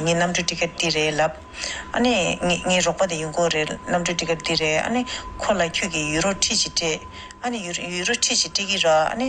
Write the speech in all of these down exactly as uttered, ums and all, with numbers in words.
ངའི་གནམ་གྲུ་ཊི་ཀེ་ཊི་འདི་རེད་ལབ། ཨ་ནི་ངའི་ངའི་རོགས་པ་དེ་ཡོང་གི་རེད། གནམ་གྲུ་ཊི་ཀེ་ཊི་འདི་རེད། ཨ་ནི་ཁོ་ལ་ཁྱོད་ཀྱིས་ཡུ་རོ་ཁྲི་ཞིག་སྤྲད། ཨ་ནི་ཡུ་ཡུ་རོ་ཁྲི་ཞིག་སྤྲད་ཀྱི་ར། ཨ་ནི་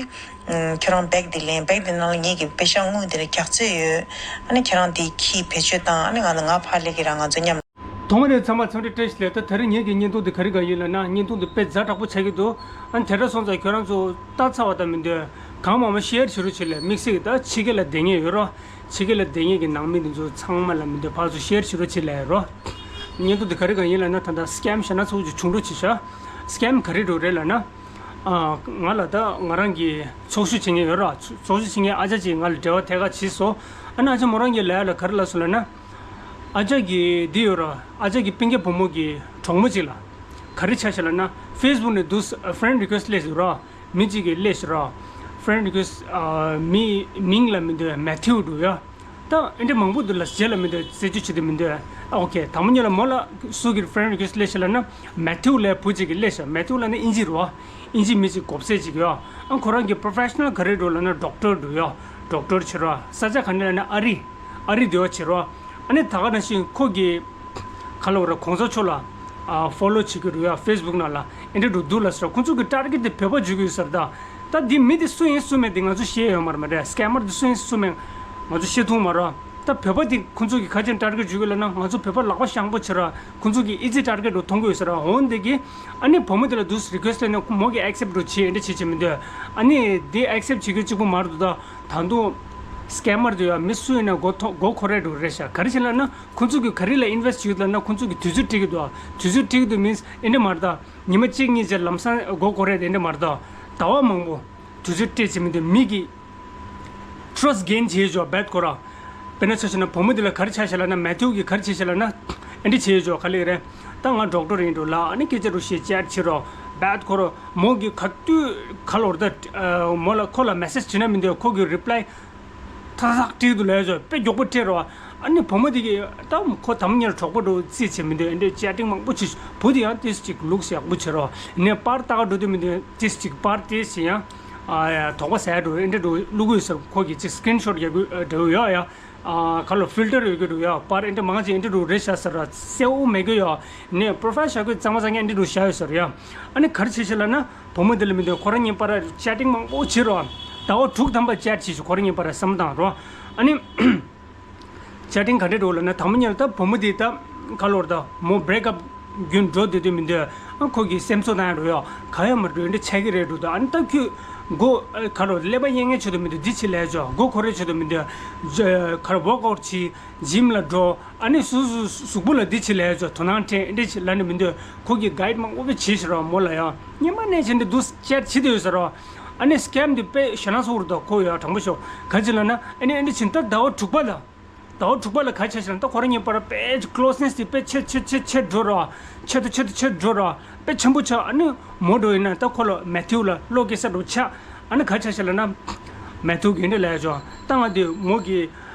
ཁྱོད་རང་བེག་འདི་ལེན། བེག་འདི་ནང་ལ་ངེད་ཀྱི་པེ་ཤག་དངུལ་འདི་ར་རྒྱག་ཚོད་ཡོད། ཨ་ནི་ཁྱོད་རང་འདི་ཁྱི་བེད་སྤྱོད་བཏང་། ཨ་ནི་ང་ལ་ང་ཕར་སླེབས་ཀྱི་ར། ང་ཚོ་མཉམ། ཐོག་མ་ནས་ཚང་མ་འཚམས་འདྲི་བཀྲ་ཤིས་བདེ་ལེགས། ད་དེ་རིང་ངེད་ཀྱི་བརྙན་ཐུང་འདི་ག་རེ་ག་ཡིན་ལབ་ན། བརྙན་ཐུང་འདི་དཔེ་ཛ་དྲག་པོ་ཆགས་ཀྱི་འདུག་ཨ་ནི་དེ་འདྲ་སོང་ཙང་ཁྱོད་རང་ཚོ་ལྟ་ཚར་བ་དང་མི་འདོད་གང་མང་མང་ཤེར་བྱེད་རོགས་བྱེད་ལས། དམིགས་བསལ་གྱི་ད་ཕྱི་རྒྱལ་ལ་བསྡད་མཁན་ཡོད་རོགས། ཕྱི་རྒྱལ་ལ་བསྡད་མཁན་གྱི་ནང་མི་འདི་ཚོ་ཚང་མ་ལ་མི་འདོད་ཕར་ཚུར་ཤེར་བྱེད་རོགས་བྱེད་ལས་རོགས། བརྙན་ཐུང་འདི་ག་རེ་ག་ཡིན་ལབ་ན། ད་ལྟ་སི་ཀེམ་ཞེ་ན་ཚོགས་ཀྱི་བྱུང་རོགས་བྱེད་ཤག་སི་ཀེམ་ག་རེ་འགྲོ་རེད་ལབ་ན། ཨ། ང་ལ་ད་ང་རང་གི་ཚོགས་ཞུགས་བྱེད་མཁན་ཡོད་ར། ཚོགས་ཞུགས་བྱེད་མཁན་ཨ་ཅག་ཅིག་ང་ལ་འབྲེལ་བ་ཐད་ཀར་བྱས་སོང་། ཨ་ནི་ཨ་ཅག་མོ་རང་གིས་ལབ་ཡ་ལ་ག་རེ་ལབ་སོང་ལབ་ན། ཨ་ཅག་གི་འདི་ཡོད་ར། ཨ་ཅག་གི་སྤུན་ཀྱག་བུ་མོ་གི་གྲོགས་མོ་ཅིག་ལ་ག་རེ་ཆགས་ཤག་ལབ་ན། ཕེ་སི་བུག་ནས་འདུག་ཕེ་རེན་ཌི་རི་ཀུ་ཨེ་སི་ཊི་སླེབས་སོང་ར། མི་གཅིག་གིས་སླེབས་ཤག་ར། ཕེ་རེན་ཌི་རི་ཀུ་ཨེ་སི་ཊི། ཨ། མི་མིང་ལ་མི་འདོད་མེ་ཐིའུ་འདུག་ཡ། ད་ཨེ་འདྲ་མང་པོ་འདུག་ལ། རྗེས་ལ་མི་འདོད། རྩད་གཅོད་བྱེད་དུས་མི་འདོད། ཨ། ཨོ་ཁེ། དང་པོ་ཉིད་ལ་མོ་ལ་སུ་གིས་ཕེ་རེན་ཌི་རི་ཀུ་ཨེ་སི་ཊི་སླེབས་ཤག་ལབ་ན། མེ་ཐིའུ་ལབ་བུ་གཅིག་གིས་སླེབས་ཤག་མེ་ཐིའུ་ལབ་ན་དབྱིན་ཇི་རེད་བ། དབྱིན་ཇི་མི་གཅིག་གོ་བསད་ཅིག་ཡོད། ཨ། ཁོ་རང་གི་པོ་རོ་ཕེ་ཤ་ནལ་ག་རེ་འདུག་ལབ་ན་ཌོག་ཊར་འདུག་ཡ། ཌོག་ཊར་བྱེད་རོགས། ས་ཆ་ག་ནས་ལབ་ན་ཨ་རི། ཨ་རི་འདི་བ་བྱེད་རོགས། ཨ་ནི་ད་ག་ནང་བཞིན་ཁོ་གི་ག་ལབ་ར། གོང་ས་མཆོག་ལ་ཨ་ཕོ་ལོ་བྱེད་ཀྱི་རེད་ཡ། ཕེ་སི་བུག་ནང་ལ་ཨེ་འདྲ་འདྲ་འདུག་ལབ་ཟེར། ཁོང་ཚོ་གི་ཊར་གེ་ཊི་དེ་བོད་པ་འཇུག་གི་ཡོད་ཟེར། ད་ད་འདི་མི་དེ་སུ་ཡིན་སུ་མིན་དེ་ང་ཚོ་ཤེས་ཡོད་མ་རེད། མ་རེད། སི་ཀེམ་མར་དེ་སུ་ཡིན་སུ་མིན་ང་ཚོ་ཤེས་ཐུབ་མ་རེད། ད་བོད་པ་དེ་ཁོང་ཚོ་གི་ག་ཅིག་ཊར་གེ་ཊི་འཇུག་གི་ལབ་ན། ང་ཚོ་བོད་པ་ལག་པ་ཤང་པོ་བྱེད་ར། ཁོང་ཚོ་གི་ཨི་ཛི་ཊར་གེ་ཊི་འདྲ་མཐོང་གི་ཡོད་ཟེར་ར། འོན་ཏེ་གི་ཨ་ནི་བུ་མོ་དེ་ལ་འདུག་རི་ཀུ་ཨེ་སི་ཊི་སླེབས་ནས་མོ་གིས་ཨེག་སེབ་ཊི་འདྲ་བྱེད། ཨེ་འདྲ་བྱེད་བྱེད་མི་འདོད། ཨ་ནི་དེ་ཨེག་སེབ་ཊི་བྱེད་རྒྱུ་གཅིག་པོ་མ་རེད་འདུག་ད་ད་དུང་སི་ཀེམ་མར་དེ་ཡ་མི་སུ་ཡིན་ན་མགོ་ཐོ་མགོ་འཁོར་རེ་འགྲོ་རེད་ཤག་ག་རེ་བྱེད་ལབ་ན། ཁོང་ཚོ་གིས་ག་རེ་ལ་ཨིན་ཝེ་སི་ཊི་བྱེད་ཀྱི་འདུག་ལབ་ན། ཁོང་ཚོ་གིས་དུས་ཚོད་སྤྲད་ཀྱི་འདུག་དུས་ཚོད་སྤྲད་ཀྱི་འདུག་མིན་སི་ཨེ་འདྲ་མ་རེད། ད་ཉི་མ་གཅིག་གཉིས་རྗེས་ལམ་སང་མགོ་འཁོར་རེ་ཨེ་འདྲ་མ་རེད། ད་ཟླ་བ་མང་པོ་དུས་ཚོད་སྤྲད་བྱེད་མི་འདུག་མི་གིས་ཊྲ་སི་ཊི་གེན་བྱེད་ཆོག་བེད་ཁོ་ར། དཔེར་ན་ཆ་བཞག་ན་བུ་མོ་འདི་ལ་ག་རེ་ཆགས་ཤག་ལབ་ན། མེ་ཐིའུ་གིས་ག་རེ་བྱས་ཤག་ལབ་ན། ཨེ་འདྲ་བྱེད་ཆོག་ག་ལབ་རེད། ད་ང་ཌོག་ཊར་ཡིན་འགྲོ་ལ། ཨ་ནི་སྐད་ཆ་འདྲ་བཤད། ཅེཊ་བྱེད་རོགས། བེད་ཁོ་ར། མོ་གིས་ག་དུས་ག་ལབ་ར། ད་མོ་ལ་ཁོ་ལ་མེ་སེ་ཇི་བྱེད་ན་མི་འདོད། ཁོ་གིས་རི་པི་ལའི་ཐག་ཐག་སྤྲད་འདུག་ལབ་ཆོག་དཔེ་མགྱོགས་པོ་སྤྲད་རོགས། ཨ་ནི་བུ་མོ་དེ་གིས་ད་ཁོ་དང་པོ་ཉིད་ལ་གྲོགས་པོ་འདྲ་བོ་རྩིས་བྱེད་མི་འདོད། ཨེ་འདྲ་ཅེ་ཊིང་མང་པོ་བྱེད། བུ་དེ་ཡང་ཏོག་ཙམ་ཅིག་ལུགས་ཡག་པོ་བྱེད་རོགས། ནས་པར་ལྟ་ག་འགྲོ་དུས་མི་འདོད། ཏོག་ཙམ་ཅིག་པར་ཏོག་ཙམ་ཡང་ཨ་དོགས་པ་ཟ་འགྲོ། ཨེ་འདྲ་འདྲ་བོ་བླུག་གི་ཡོད་ཟེར། ཁོ་གིས་ཅིག་སི་ཀི་རིན་ཤོཊ་རྒྱག་གི་འདྲ་བོ་ཡོད་ཡ། ཨ་ག་ལབ། ཕིལ་ཊར་ཡོད་ཀྱི་འདྲ་བོ་ཡ། པར་ཨེ་འདྲ་མང་ཆེ་ཨེ་འདྲ་འདྲ་བོ་རེད་ཤག་ཟེར་ར། གསལ་བོ་མེད་ཀྱི་ཡ། ནས་པོ་རོ་ཕའིལ་བཞག་དགོས་གཙང་མ་གཙང་རྐྱང་ཨེ་འདྲ་འདྲ་བོ་བཞག་ཡོད་ཟེར་ཡ། ཨ་ནི་ག་རེ་བྱས་ཤག་ལབ་ན། བུ་མོ་འདི་ལ་མི་འདོད། ཁོ་རང་གཉིས་བར་ཅེ་ཊིང་མང་པོ་བྱེད་རོགས། ཟླ་བ་དྲུག་ཐམ་པ་ཅེཊ་བྱེད་ཤག་ཁོ་རང་གཉིས་བར་བསམ་བློ་བཏང་རོགས། ཨ་ནི་ཅེ་ཊིང་ག་འདྲ་འདྲ་བོ་ལབ་ན། དང་པོ་ཉིད་ལ་ད་བུ་མོ་འདི་ད་ག་ལབ་ར། ད་མོ་བྷི་རེག་ཨབ་རྒྱུན་འགྲོ་བསྡད་དུས་མི་འདོད། ཨ་ཁོ་གིས་སེམས་གསོ་བཏང་ཡ་འདྲ་བོ་ཡ། ག་ཡ་མ་འགྲོ། ཨེ་འདྲ་ཆགས་ཀྱི་རེད་འདྲ་བོ། ད་ཨ་ནི་ད་ཁྱོད་མགོ་ག་ལབ་ར། ཀླད་པ་གཡེང་མཁན་བྱེད་དུ་མི་འདོད། འདི་བྱེད་ལབ་ཆོག་མགོ་འཁོར་རེ་བྱེད་དུ་མི་འདོད། ག་ལབ་ར། ཝོག་ཨའུཊ་བྱེད། ཇིམ་ལ་འགྲོ། ཨ་ནི་སོ་སོ་གཟུགས་པོ་ལ་འདི་བྱེད་ལབ་ཆོག་དོ་སྣང་སྤྲད། ཨེ་འདྲ་བྱེད་ལབ་ནས་མི་འདོད། ཁོ་གིས་གའིཌ་མང་པོ་བྱས་ཤག་ར་མོ་ལ་ཡ། སྔོན་མ་ནས་བྱས་འདི་འདུག་ཅེཊ་བྱེད་བསྡད་ཡོད་ཟེར་ར། ཨ་ནི་སི་ཀེམ་འདི་དཔེ་ཞེ་ན་ཚོར་འདུག་ཁོ་ཡ་དྲང་པོ་ཤོད། ག་རེ་བྱས་ལབ་ན། ཨ་ནི་ཨེ་འདྲ་བྱས་ད་ཟླ་བ་དྲུག་པ་ལ། ཟླ་བ་དྲུག་པ་ལ་ག་རེ་ཆགས་ཤག་ལབ་ན། ད་ཁོ་རང་གཉིས་བར་དཔེ་ཀློ་སི་ནེ་སི་དེ་དཔེ་ཆེ་ཆེ་ཆེ་ཆེ་འགྲོ་ར། ཆེ་དང་ཆེ་དང་ཆེ་འགྲོ་ར། དཔེ་ཆེན་པོ་ཆགས། ཨ་ནི་མོ་འདྲ་བོ་ཡིན་ན་ད་ཁོ་ལ་མེ་ཐིའུ་ལ་བློ་སྐྱེ་ས་འདྲ་བོ་ཆགས། ཨ་ནི་ག་རེ་ཆགས་ཤག་ལབ་ན། མེ་ཐིའུ་གིས་འདི་ལབ་ཆོག་ད་ང་དེ་མོ་གིས་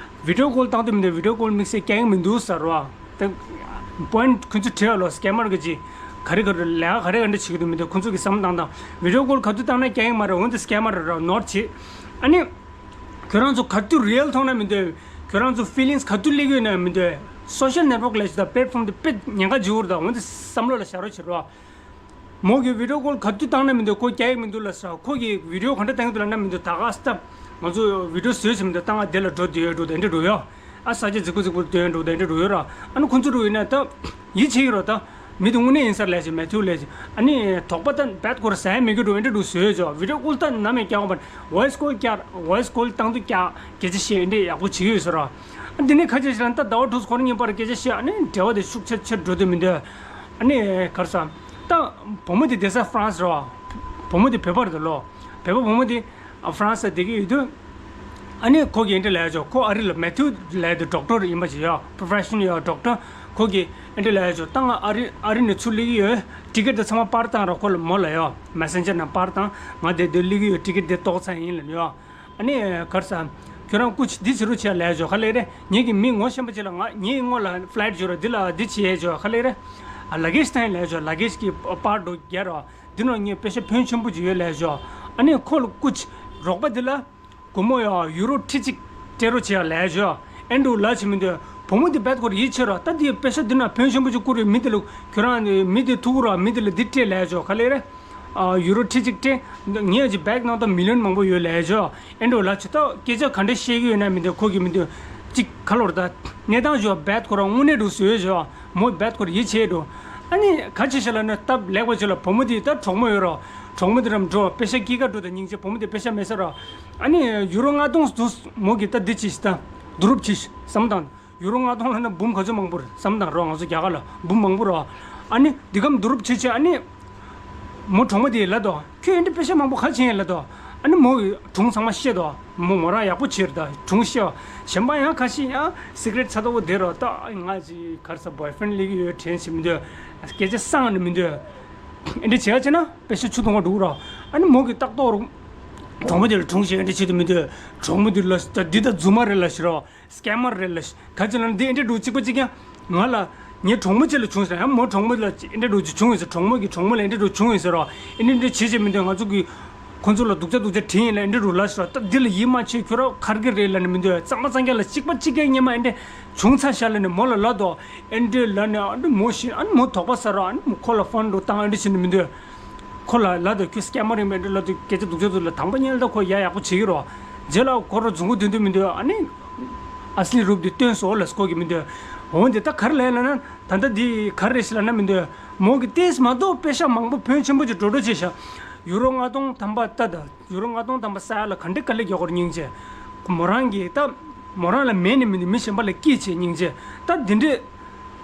བི་ཌི་ཡོ་ཀོལ་བཏང་དུས་མི་འདོད། བི་ཌི་ཡོ་ཀོལ་དམིགས་བསལ་རྐྱང་གི་མི་འདུག་ཟེར་བ། ད་པོ་ཡིན་ཊི་ཁོ་ཚོས་བྲིས་ཡོད་ལོ། སི་ཀེམ་མར་གི་ཅིག་ག་རེ་ག་རེ་ལས་ཀ་ག་རེ་ག་འདྲ་བྱེད་ཀྱི་འདུག་མི་འདུག་ཁོ་ཚོ་གིས་བསམ་བློ་བཏང་དང་། བི་ཌི་ཡོ་ཀོལ་ག་དུས་བཏང་ན་རྐྱང་གི་མ་རེད། འོན་ཏེ་སི་ཀེམ་མར་རེད་ར། ནོར་བྱེད། ཨ་ནི་ཁྱོད་རང་ཚོ་ག་དུས་རི་ཡལ་མཐོང་ན་མི་འདོད། ཁྱོད་རང་ཚོ་ཕི་ལིང་སི་ག་དུས་སླེབས་ཀྱི་ཡོད་ན་མི་འདོད། སོ་ཤལ་ནེཊ་ཝོག་ལབ་ཡ་ཅིག་དང་པེ་ལེཊ་ཕོམ་དེ་དཔེ་ཉེན་ཁ་ཆེ་བོ་རེད། ད་འོན་ཏེ་བསམ་བློ་ལ་བཞག་རོགས་བྱེད་རོགས། མོ་གིས་བི་ཌི་ཡོ་ཀོལ་ག་དུས་བཏང་ན་མི་འདོད། ཁོ་རྒྱག་གི་མི་འདུག་ལབ་ཟེར། ཁོ་གིས་བི་ཌི་ཡོ་ག་འདྲ་བཏང་གི་འདུག་ལབ་ན་མི་འདོད། ད་ག་སྟབས་ང་ཚོ་བི་ཌི་ཡོ་བཟོས་ཟིན་མི་འདུག་བཏང་བ་དེ་ལ་འགྲོ་བསྡད་ཡོད་འགྲོ། དེ་འདྲ་འགྲོ་ཡོད། ཨ་ས་ཆ་རྫིག་པོ་རྫིག་པོ་སྟོན་འགྲོ། དེ་འདྲ་འགྲོ་ཡོད་ར། ཨ་ནི་ཁོ་ཚོ་འགྲོ་ཡིན་ན་ད་ཡིད་ཆེས་ཀྱི་རོ། ད་མི་དེ་དངོས་གནས་ཡིན་ས་ལབ་ཅིག་མེ་ཐིའུ་ལབ་ཅིག་ཨ་ནི་དོགས་པ་ད་རྦད་ཁོ་ར་ཟ་ཡ་མེད་ཀྱི་འགྲོ། དེ་འདྲ་འགྲོ་བཟོས་ཡོད་ཅོག་བི་ཌི་ཡོ་ཀོལ་ད་ནམ་ཡང་རྒྱག་དགོས་པ། ཝོ་ཡིས་ཀོལ་རྒྱག་ཝོ་ཡིས་ཀོལ་བཏང་དུས་རྒྱག་སྐད་ཆ་བཤད། དེ་འདྲ་ཡག་པོ་བྱེད་ཀྱི་ཡོད་ས་ར། ཨ་འདི་ནས་ཁ་ཆེ་ཞིག་ལ་ད་ཟླ་བ་དྲུག་ཁོ་རང་གཉིས་བར་སྐད་ཆ་བཤད། ཨ་ནི་འབྲེལ་བ་དེ་ཤུགས་ཆེར་ཆེར་འགྲོ་དུས་མི་འདོད། ཨ་ནི་ག་རེ་ཟ། ད་བུ་མོ་དེ་བསྡད་ས་ཧྥ་རན་སི་རེད་བ། བུ་མོ་དེ་བོད་པ་རེད་ལོ། བོད་པ་བུ་མོ་དེ་ཧྥ་རན་སི་ལ་བསྡད་ཀྱི་ཡོད་དུས། ཨ་ནི་ཁོ་གིས་འདི་འདྲ་ལབ་ཡ་ཅོ། ཁོ་ཨ་རི་ལ་མེ་ཐིའུ་ལབ་ཡ་དེ་ཌོག་ཊར་ཡིན་པ་ཅིག་ཡོད། པོ་རོ་ཕེ་ཤ་ནལ་ཡོད་ཌོག་ཊར། ཁོ་གིས་འདི་འདྲ་ལབ་ཡ་ཅོ། ད་ང་ཨ་རི་ཨ་རི་ནས་ཚུར་སླེབས་ཀྱི་ཡོད། ཊི་ཀེ་ཊི་དེ་ཚང་མ་པར་བཏང་རོགས། ཁོ་ལ་མོ་ལ་ཡོད། མེ་སེན་ཇར་ནང་པར་བཏང་། ང་དེ་དུས་སླེབས་ཀྱི་ཡོད། ཊི་ཀེ་ཊི་དེ་ཏོག་ཙམ་ཡིན་ལབ་ཡོད། ཨ་ནི་ག་རེ་ཟ། ཁྱོད་རང་སྐུ་མཁྱེན་འདི་བྱེད་རོགས་བྱེད་ལབ་ཡ་ཅོ། ག་ལབ་རེད། ངེད་ཀྱི་མི་ངོ་ཤེས་པ་ཅིག་ལ་ང་ངའི་སྔོན་ལ་ཕ་ལའེ་ཊི་འགྲོ་ར། འདི་ལ་འདི་བྱེད་ཡ་ཅོ། ག་ལབ་རེད། ཨ་ལ་གེ་ཇི་བཏང་ཡ་ལབ་ཡ་ཅོ། ལ་གེ་ཇི་གི་པར་འགྲོ་རྒྱག་ར། འདི་ནང་ངས་པེ་ཤ་ཕོན་ཆེན་པོ་ཅིག་ཡོད་ལབ་ཡ་ཅོ། ཨ་ནི་ཁོ་ལ་སྐུ་མཁྱེན་རོགས་པ་འདི་ལ་སྒོར་མོ་ཡ་ཡུ་རོ་ཁྲི་གཅིག་སྤྲད་རོགས་བྱེད་ཡ་ལབ་ཡ་ཅོ། ཨེ་འགྲོ་ལབ་བྱེད་མི་འདོད། བུ་མོ་དེ་རྦད་ཁོ་ར་ཡིད་ཆེས་ར། ད་དེ་པེ་ཤ་འདི་ན་ཕོན་ཆེན་པོ་ཅིག་བསྐུར་རེད། མི་དེ་ལ་ཁྱོད་རང་མི་དེ་ཐུག་ར། མི་དེ་ལ་འདི་སྤྲད་ལབ་ཆོག་ག་ལེ་རེད། ཨ་ཡུ་རོ་ཁྲི་གཅིག་སྤྲད། ངས་ཀྱི་བེག་ནང་དུ་མི་ལི་ཡོན་མང་པོ་ཡོད་ལབ་ཆོག་ཨེ་འགྲོ་ལ་ཆུ་ད་སྐད་ཆ་ག་འདྲ་བཤད་ཀྱི་ཡོད་ན་མི་འདུག་ཁོ་གི་མི་འདུག་ཅིག་ག་ལོར་ད་གནས་སྟངས་ཞུ་བ་རྦད་ཁོ་ར་དངོས་གནས་འགྲོ་བཟོས་ཆོག་མོ་རྦད་ཁོ་ར་ཡིད་ཆེས་འགྲོ། ཨ་ནི་ག་ཅི་ཤ་ལ་ན་སྟབས་ལེགས་པ་ཅིག་ལ་བུ་མོ་དེ་ད་གྲོགས་མོ་ཡོད་ར། གྲོགས་མོ་དེ་རམ་འགྲོ་པེ་ཤ་སྐྱིད་ཀ་འགྲོ་ད་སྙིང་རྗེ། བུ་མོ་དེ་པེ་ཤ་མེད་ས་ར། ཨ་ནི་ཡུ་རོ་ལྔ་སྟོང་འདུག་མོ་གི་ད་འདི་ཅི་ཞིག་ད་བསྡུ་རུབ་ཅི་ཞིག་བསམ་དང་། ཡུ་རོ་ལྔ་སྟོང་ལ་ན་འབུམ་ག་ཚོད་མང་པོ་རེད་བསམ་དང་རོགས། ང་ཚོ་རྒྱ་གར་ལ་འབུམ་མང་པོ་རོགས། ཨ་ནི་འདི་གམ་བསྡུ་རུབ་བྱེད་བྱེད་ཨ་ནི་མོ་གྲོགས་མོ་དེ་ལ་དོ་ཁྱོད་ཨེ་འདྲ་པེ་ཤ་མང་པོ་ག་བྱེད་ཡིན་ལ་དོ། ཨ་ནི་མོ་གི་སྒྲུང་ཚང་མ་བཤད་དོ། མོ་མོ་རང་ཡག་པོ་བྱེད་རེད་ད་སྒྲུང་བཤད་བ། གཞན་པ་ཡང་ཁ་ཤས་ཡང་སི་ཀ་རེཊ་ཚ་ཏོག་པོ་དེ་རོ་ད་ང་ཅི་གར་ས་བོའི་ཕྲེན་ཌི་ལེགས་ཡོད་དྲན་ཞིག་མི་འདོད། སྐད་ཆ་སང་ནི་མི་འདོད། ཨེ་འདྲ་བྱེད་ཡ་བྱེད་ན་པེ་ཤ་ཆུ་འཐུང་བ་འགྲོ་གི་རོ། ཨ་ནི་མོ་གི་ཏག་ཏོག་རོ། གྲོགས་མོ་དེ་ལ་སྒྲུང་བཤད་ཨེ་འདྲ་བྱེད་དུ་མི་འདོད། གྲོགས་མོ་དེ་ལ་ད་འདི་ད་རྫུན་མ་རེད་ལ་ཞེས་རོ། སྐེམ་མར་རེད་ལ། ག་ཅི་ལ་འདི་ཨེ་འདྲ་འགྲོ་གཅིག་པ་གཅིག་ཀྱང་། ང་ལ་ངའི་གྲོགས་མོ་ཅིག་ལ་བྱུང་ཟེར་ཡང་མོ་གྲོགས་མོ་ལ་ཨེ་འདྲ་འགྲོ་གཅིག་བྱུང་ཡོད་ཟེར། གྲོགས་མོ་གི་གྲོགས་མོ་ལ་ཨེ་འདྲ་འགྲོ་བྱུང་ཡོད་ཟེར་རོ། ཨེ་འདྲ་འདྲ་བྱེད་བྱེད་མི་འདོད། ང་ཚོ་གི་ཁོ་ཚོ་ལ་སྡུག་ཅག་སྡུག་ཅག་དྲིས་ཡིན་ལ་ཨེ་འདྲ་འགྲོ་ལ་ཟེར་རོ། ད་འདི་ལ་ཡིད་མ་ཆེས་ཁྱོད་ར་ཁར་གི་རེད་ལ་ནི་མི་འདོད། གཙང་མ་གཙང་རྐྱང་ལ་གཅིག་པ་གཅིག་ཀྱང་སྙེ་མ་ཨེ་འདྲ་བྱུང་ཚར་ཤག་ལ་ནི་མོ་ལ་ལབ་དོ། ཨེ་འདྲ་ལ་ནི་ཨ་འདྲ་མོ་ཤི་ཨ་ནི་མོ་དོགས་པ་ཟ་རོ། ཨ་ནི་མོ་ཁོ་ལ་ཕོན་འགྲོ་བཏང་ཨེ་འདྲ་བྱེད་ནི་མི་འདོད། ཁོ་ལ་ལ་དང་ཁྱོད་སྐྱ་མ་རིང་མེད་འདྲ་ལ་དུ་སྐད་ཆ་སྡུག་ཅག་དུ་ལ་དང་པོ་ཉལ་ད་ཁོ་ཡ་ཡག་པོ་བྱེད་ཀྱི་རོ། རྗེས་ལ་ཁོ་རོ་རྫུན་གོ་དུན་དུ་མི་འདོད། ཨ་ནི་ཨ་སི་ལི་རུབ་དེ་སྟོན་སོ་ལ་སྐོ་གི་མི་འདོད། འོན་ཏེ་ད་གར་ལས་ལ་ན་ད་ལྟ་འདི་གར་རེ་ཞིག་ལ་ན་མི་འདོད། མོ་གི་ཏེས་མ་གཏོགས་པེ་ཤ་མང་པོ་ཕོན་ཆེན་པོ་ཅིག་འགྲོ་འགྲོ་བྱེད་ཤག་ཡུ་རོ་ལྔ་སྟོང་ཐམ་པ་ལྟ་ད་ཡུ་རོ་ལྔ་སྟོང་ཐམ་པ་ས་ཡ་ལ་ག་འདྲེ་དཀའ་ལས་རྒྱག་གོ་ར་སྙིང་རྗེ། མོ་རང་གི་ད་མོ་རང་ལ་མེད་ནི་མི་འདུག་མི་གཞན་པ་ལ་སྐྱིད་བྱེད་སྙིང་རྗེ། ད་འདི་འདྲེ།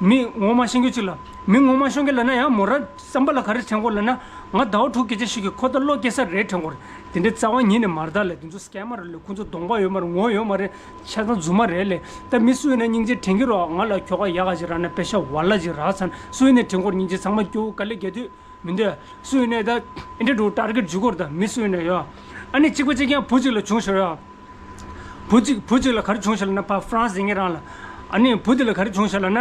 མི་ངོ་མ་ཤེས་མཁན་ཅིག་ལ། མི་ངོ་མ་ཤེས་མཁན་ལ་ན་ཡང་མོ་ར་བསམ་པ་ལ་ག་རེ་དྲན་གོ་ལ་ན། ང་ཟླ་བ་དྲུག་སྐད་ཆ་ཤོད་ཀྱི་ཁོ་ད་བློ་སྐྱེ་ས་རེད་དྲན་གོ། དེ་འདྲའི་རྩ་བ་ཉིད་ནས་མ་རེད་ད་ལས། དེ་ཚོ་སྐྱ་མ་རེད་ལས། ཁོ་ཚོ་གདོང་པ་ཡོད་མ་རེད། ངོ་ཡོད་མ་རེད། ཆ་ཚང་རྫུན་མ་རེད་ལས། ད་མི་སུ་ཡིན་ན་སྙིང་རྗེ་དྲན་གྱི་རོགས། ང་ལ་ཁྱོ་ག་ཡག་ག་ཅིག་རག་ན་པེ་ཤ་ཝ་ལ་ཅིག་རག་ཚར། སུ་ཡིན་ན་དྲན་གོ་སྙིང་རྗེ། ཚང་མ་སྐྱོ་བོ་དཀའ་ལས་རྒྱག་དུས་མི་འདོད། སུ་ཡིན་ན་ད་ཨེ་འདྲ་འགྲོ་ཊར་གེཊ་འཇུག་གོ་རེད་ད་མི་སུ་ཡིན་ན་ཡོད། ཨ་ནི་གཅིག་པ་གཅིག་ཀྱང་བུ་གཅིག་ལ་བྱུང་ཤོར་ཡོད། བུ་གཅིག་བུ་གཅིག་ལ་ག་རེ་བྱུང་ཤག་ལབ་ན་ཕ་ཧྥ་རན་སི་ཡིན་ངེད་རང་ལ། ཨ་ནི་བུ་དེ་ལ་ག་རེ་བྱུང་ཤག་ལབ་ན།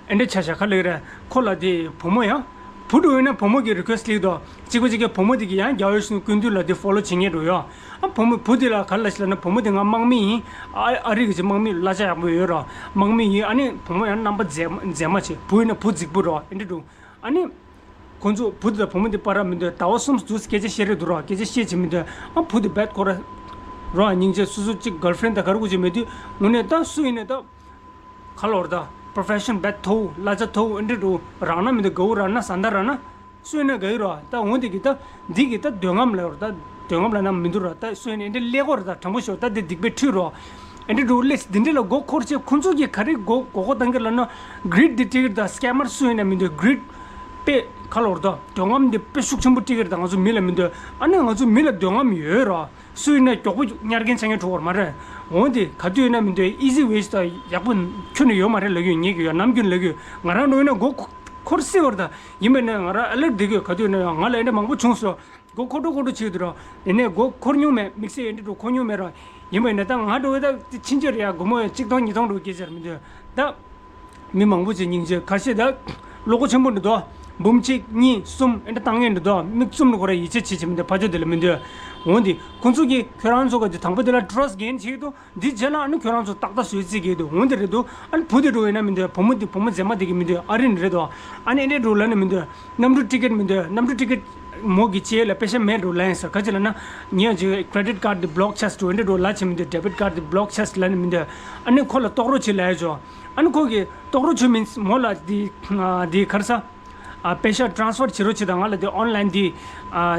ཨེ་འདྲ་ཆ་ཤག་ག་ལེགས་རེད། ཁོ་ལ་དེ་བུ་མོ་ཡང་། བུ་འགྲོ་ཡིན་ན་བུ་མོ་གི་རི་ཁུ་ཨེ་སི་ཊི་ལིག་དོ། གཅིག་པ་གཅིག་གི་བུ་མོ་དེ་གི་ཡང་རྒྱ་ཡོད་ཤིང་ཀུན་འདུས་ལ་དེ་ཧྥོ་ལོ་བྱེད་ངེས་འགྲོ་ཡོད། ཨ་བུ་མོ་བུ་དེ་ལ་ག་རེ་ལབ་ཤག་ལབ་ན་བུ་མོ་དེ་ང་དམག་མི་ཡིན། ཨ་ཨ་རི་གི་ཅིག་དམག་མི་གླ་ཆ་ཡག་པོ་ཡོད་ར། དམག་མི་ཡིན། ཨ་ནི་བུ་མོ་ཡང་རྣམ་པ་མཛེས་མ་མཛེས་མ་བྱེད། བུ་ཡིན་ན་བུ་རྫིག་པོ་རོ། ཨེ་འདྲ་འགྲོ། ཨ་ནི། ཁོང་ཚོ་བུ་དེ་དང་བུ་མོ་དེ་བར་མི་འདོད། ཟླ་བ་གསུམ་དུས་སྐད་ཆ་བཤད་རེས་འདུག་རོགས། སྐད་ཆ་བཤད་བྱེད་མི་འདོད། ཨ་བུ་དེ་རྦད་ཁོ་ར་རོགས། སྙིང་རྗེ། སོ་སོ་གཅིག་གརལ་ཕྲེན་དང་ག་རེ་གོ་ཅིག་མེད་དུས་དངོས་གནས་ད་སུ་ཡིན་ནས་ད་ག་ལོར་ད་པོ་རོ་ཕེ་ཤོན་རྦད་མཐོ་བོ་གླ་ཆ་མཐོ་བོ་ཨེ་འདྲ་འགྲོ་རག་ན་མི་འདོད། དགའ་བོ་རག་ན་བཟའ་ཟླ་རག་ན་སུ་ཡིན་ན་དགའ་ཡི་རོགས། ད་འོན་ཏེ་གི་ད་འདི་གི་ད་འདོད་རྔམ་ལ་ཡོད་ར། ད་འདོད་རྔམ་ལ་ན་མི་འདུག་ར། ད་སུ་ཡིན་ནས་ཨེ་འདྲ་ཀླད་ཀོར་ད་དྲང་པོ་ཤོད་ད་འདི་སྡིག་པའི་ཁྲིད་རོགས། ཨེ་འདྲ་འགྲོ་ལས་འདི་འདྲ་ལ་མགོ་འཁོར་བྱས། ཁོང་ཚོ་གིས་ག་རེ་མགོ་མགོ་སྐོར་བཏང་གི་ལབ་ན། གྷི་རིཌ་འདི་སྤྲད་གི་རེད་ད། སྐེམ་མར་སུ་ཡིན་ན་མི་འདོད། གྷི་རིཌ་དཔེ་ག་ལོར་ད་འདོད་རྔམ་འདི་དཔེ་ཤུགས་ཆེན་པོ་སྤྲད་གི་རེད་ད། ང་ཚོ་མི་ལ་མི་འདོད། ཨ་ནི་ང་ཚོ་མི་ལ་འདོད་རྔམ་ཡོད་ར། སུ་ཡིན་ན་མགྱོགས་པོ་ཉར་མཁན་ཆགས་མཁན་འགྲོ་བར་མ་རེད། འོན་ཏེ་ག་དུས་ཡིན་ན་མི་འདོད། ཨི་ཟི་ཝེ་ད་ཡག་པོ་ཁྱོན་ནས་ཡོད་མ་རེད་ལབ་ཡོད། ངེད་ཀྱི་ཡོད་ནམ་རྒྱུན་ལབ་ཡོད། ང་རང་འགྲོ་ཡིན་ན་མགོ་འཁོར་སྲིད་བར་ད། ཡིན་པས་ན་ང་རང་ཨ་ལེར་བསྡད་ཀྱི་ཡོད། ག་དུས་ཡིན་ན་ཡང་ང་ལ་ཨེ་འདྲ་མང་པོ་བྱུང་སོང་། མགོ་འཁོར་འགྲོ་འཁོར་འགྲོ་བྱེད་འདུག་རོ། དེ་ནས་མགོ་འཁོར་མྱོང་མེད། དམིགས་བསལ་ཨེ་འདྲ་འགྲོ་འཁོར་མྱོང་མེད་རོ། ཡིན་པ་ཡིན་ན་ད་ང་འགྲོ་བའི་ད་ཕྱིན་ཆད་རེད་ཡ། སྒོར་མོ་ཡ་གཅིག་སྟོང་ཉིས་སྟོང་འགྲོ་སྐད་ཆ་རེད་མི་འདོད་ད། མི་མང་པོ་ཅིག་སྙིང་རྗེ། ཁ་ཤས་ད་བློ་ཁོག་ཆེན་པོ་འདུག་དོ། འབུམ་གཅིག་གཉིས་གསུམ་ཨེ་འདྲ་བཏང་མཁན་འདུག་དོ། མིག་བཙུམ་ནས་ཁོ་ར་ཡིད་ཆེས་བྱེད་བྱེད་མི་འདོད། ཕ་ཆོས་དེ་ལ་མི་འདོད། འོན་ཏེ་ཁོང་ཚོ་གིས་ཁྱོད་རང་ཚོ་ག་དུས་དང་པོ་དེ་ལ་ཊྲ་སི་ཊི་གེན་བྱེད་ཀྱི་འདུག་འདི་རྗེས་ལ་ཨ་ནི་ཁྱོད་རང་ཚོ་ཏག་ཏག་བཟོས་རྩིས་ཀྱི་འདུག་འོན་ཏེ་རེད་འདུག་ཨ་ནི་བུ་དེ་འགྲོ་ཡིན་ན་མི་འདོད། བུ་མོ་དེ་བུ་མོ་མཛེས་མ་དེ་གི་མི་འདོད། ཨ་རི་ནི་རེད་འདུག་ཨ་ནི་ཨེ་འདྲས་འགྲོ་ལབ་ནི་མི་འདོད། གནམ་གྲུ་ཊི་ཀེཊ་མི་འདོད། གནམ་གྲུ་ཊི་ཀེཊ་མོ་གི་ཅེ་ལ་པེ་ཤ་མེད་འགྲོ་ལབ་ཡིན་ཟེར། ག་ཅི་ལབ་ན་ངས་ཅིག་ཀེ་རེ་ཌིཊ་ཀཱཌ་དེ་བྷི་ལོག་བྱས་འགྲོ་ཨེ་འདྲས་འགྲོ་ལབ་བྱེད་མི་འདོད། ཌེ་བིཊ་ཀཱཌ་དེ་བྷི་ལོག་བྱས་ལབ་ནི་མི་འདོད། ཨ་ནི་ཁོ་ལ་རྟོགས་རོགས་བྱེད་ལབ་ཡ་ཆོག་ཨ་ནི་ཁོ་གི་རྟོགས་རོགས་བྱེད་མིན་མོ་ལ་དེ་དེ་ག་རེ་ཟ། ཨ་པེ་ཤ་ཊྲན་སི་ཕར་བྱེད་རོགས་བྱེད་དང་། ང་ལ་དེ་ཨོན་ལན་དེ་